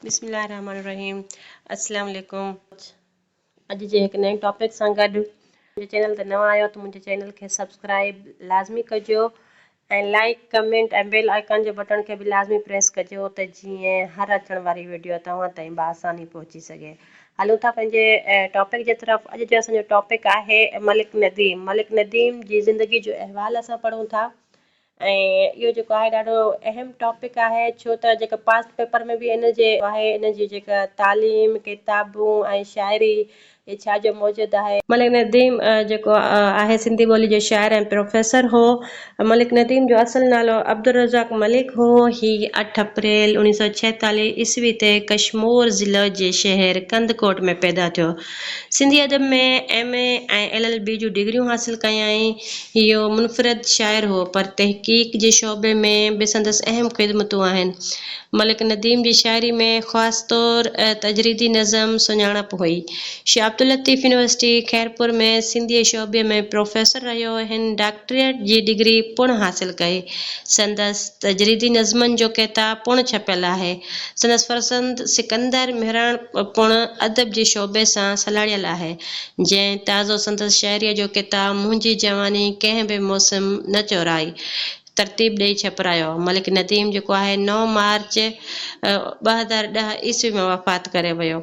بسم الله الرحمن الرحيم السلام عليڪم اڄ جي هڪ نئين ٽاپڪ سان گڏ منهنجي چينل تي نوان آهيو ته منهنجي چينل کي سبسڪرائب لازمي ڪجو ۽ لائڪ ڪمينٽ ۽ بيل آئيڪان جي بٽڻ کي به لازمي پريس ڪجو ته جيئن هر اچڻ واري ويڊيو توهان تائين باآساني پهچي سگهي. هلون ٿا پنهنجي ٽاپڪ جي طرف اڄ جو اسان جو ٽاپڪ آهي ملڪ نديم ملڪ نديم جي زندگي جو احوال اسان پڙهون ٿا ۽ اهو جيڪو آهي ڏاڍو اهم ٽاپڪ آهي ڇو ته جيڪا پاسٽ پيپر ۾ به ان جي آهي ان جي جيڪا تعليم ڪتابون ۽ شاعري هي ڇا جو موجد آهي. ملڪ نديم جيڪو آهي سنڌي ٻولي جو شاعر ۽ پروفيسر هو. ملڪ نديم جو اصل نالو عبدالرزاق ملڪ هو. هي اٺ اپريل اوڻيهه سؤ ڇهيتاليهه عيسوي تي ڪشمور ضلعي جي شهر ڪنڌڪوٽ ۾ پيدا ٿيو. سنڌي ادب ۾ M A ۽ L L B جون ڊگريون حاصل ڪيائين. هيء منفرد شاعر هو، پر تحقيق جي شعبي ۾ به سندس اهم خدمتون آهن. ملڪ نديم جي شاعري ۾ خاص طور تجريدي نظم سڃاڻپ هئي. شاهه عبداللطيف يونيورسٽي خيرپور ۾ سنڌيء شعبي ۾ پروفيسر رهيو. هن ڊاڪٽريٽ جي ڊگري پڻ حاصل ڪئي. سندس تجريدي نظمن جو ڪتاب پڻ ڇپيل آهي. سندس فرزند سڪندر مهراڻ پڻ ادب جي شعبي سان سلهاڙيل آهي، جنهن تازو سندس شاعريء جو ڪتاب منهنجي جواني ڪنهن به موسم نه چورائي ترتيب ڏئي ڇپرايو. ملڪ نديم جيڪو آهي نو مارچ 2010 عيسوي ۾ وفات ڪري ويو.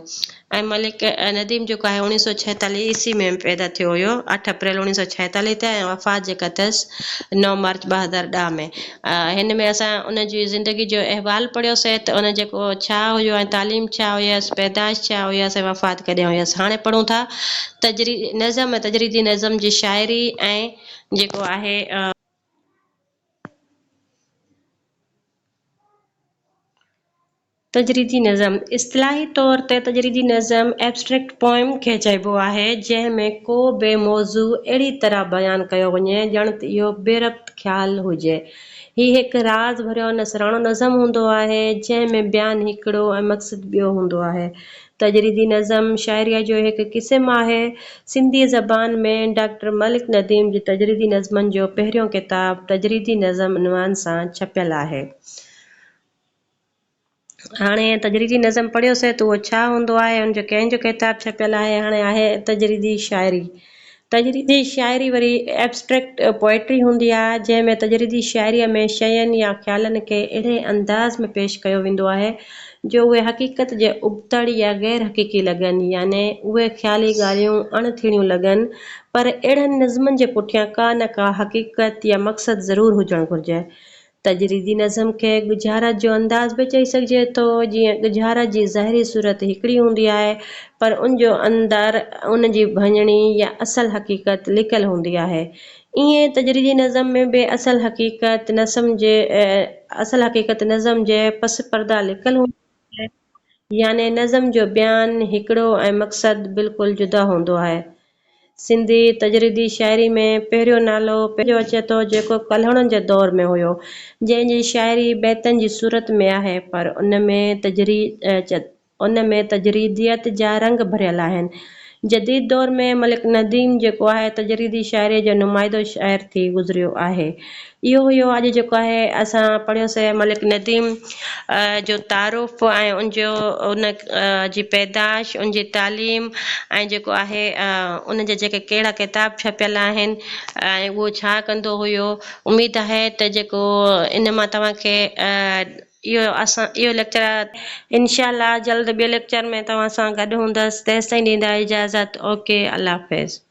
۽ ملڪ نديم جيڪو آهي اوڻيهه سؤ ڇهيتاليهه عيسوي ۾ پيدا ٿيو هيو اٺ اپريل اوڻيهه سؤ ڇهيتاليهه تي ۽ وفات جيڪا اٿس نو مارچ 2010 ۾. هن ۾ اسان ان جي زندگي جو احوال پڙهيوسي ته ان جيڪو ڇا هيو ۽ تعليم ڇا هيس پيدائش ڇا هيس ۽ وفات ڪڏهن هيس. هاڻي پڙهون ٿا تجري نظم ۽ تجريدي نظم جي شاعري ۽ جيڪو آهي. تجريدي نظم، اصطلاحي طور تي تجريدي نظم Abstract Poem کي چئبو آهي، جنهن ۾ ڪو به موضوع اهڙي طرح بيان ڪيو وڃي ڄڻ ته اهو بي ربط خيال هجي. هي هڪ راز ڀريو نثراڻو نظم هوندو آهي، جنهن ۾ بيان هڪڙو ۽ مقصد ٻيو هوندو آهي. تجريدي نظم شاعريء جو هڪ قسم آهي. سنڌي زبان ۾ ڊاڪٽر ملڪ نديم جي تجريدي نظمن جو پهريون ڪتاب تجريدي نظم عنوان سان ڇپيل آهي. هاڻي تجريدي نظم پڙهيوسين ته اهو ڇا هوندو آهي، ان جو ڪنهن جو ڪتاب ڇپيل آهي، هاڻي آهي تجريدي شاعري. تجريدي شاعري وري Abstract Poetry هوندي آهي، جنهن ۾ تجريدي شاعريء ۾ شين يا خيالن کي اهڙي انداز ۾ پيش ڪيو ويندو آهي، جو اهي حقيقت جي ابتڙ يا غير حقيقي لڳن، يعني اهي خيالي ڳالهيون اڻ ٿيڻيون لڳن، پر اهڙن نظمن جي پٺيان ڪا نه ڪا حقيقت يا مقصد ضرور هجڻ گهرجي. تجريدي نظم کي ڳجهارت جو انداز به چئي سگهجي ٿو، جيئن ڳجهارت جي ظاهري صورت هڪڙي هوندي آهي، پر ان جو اندر ان جي ڀڃڻي يا اصل حقيقت لڪل هوندي آهي. ائين تجريدي نظم ۾ به اصل حقيقت نظم جي اصل حقيقت نظم جي پس پرده لڪل هوندي آهي، يعني نظم جو بيان هڪڙو ۽ مقصد بلڪل جدا هوندو آهي. سنڌي تجريدي شاعري ۾ پهريون نالو جو اچي ٿو جيڪو ڪلهوڙن جي دور ۾ هيو، جنهن جي شاعري بيتن جي صورت ۾ آهي پر ان ۾ ان ۾ تجريديت جا رنگ ڀريل آهن. جديد دور ۾ ملڪ نديم جيڪو آهي تجريدي شاعريء جو نمائندو شاعر ٿي گذريو آهي. اهو هيو اڄ جيڪو آهي اسان پڙهيوسي ملڪ نديم جو تعارف ۽ ان جو ان جي پيدائش ان جي تعليم ۽ جيڪو آهي ان جا جيڪي ڪهڙا ڪتاب ڇپيل آهن ۽ اهو ڇا ڪندو هيو اميد آهي ته جيڪو ان مان توهان کي اهو اسان اهو ليڪچر انشاء الله جلد ٻئي ليڪچر ۾ توهان سان گڏ هوندس تيستائين ڏيندا اجازت اوڪي الله حافظ.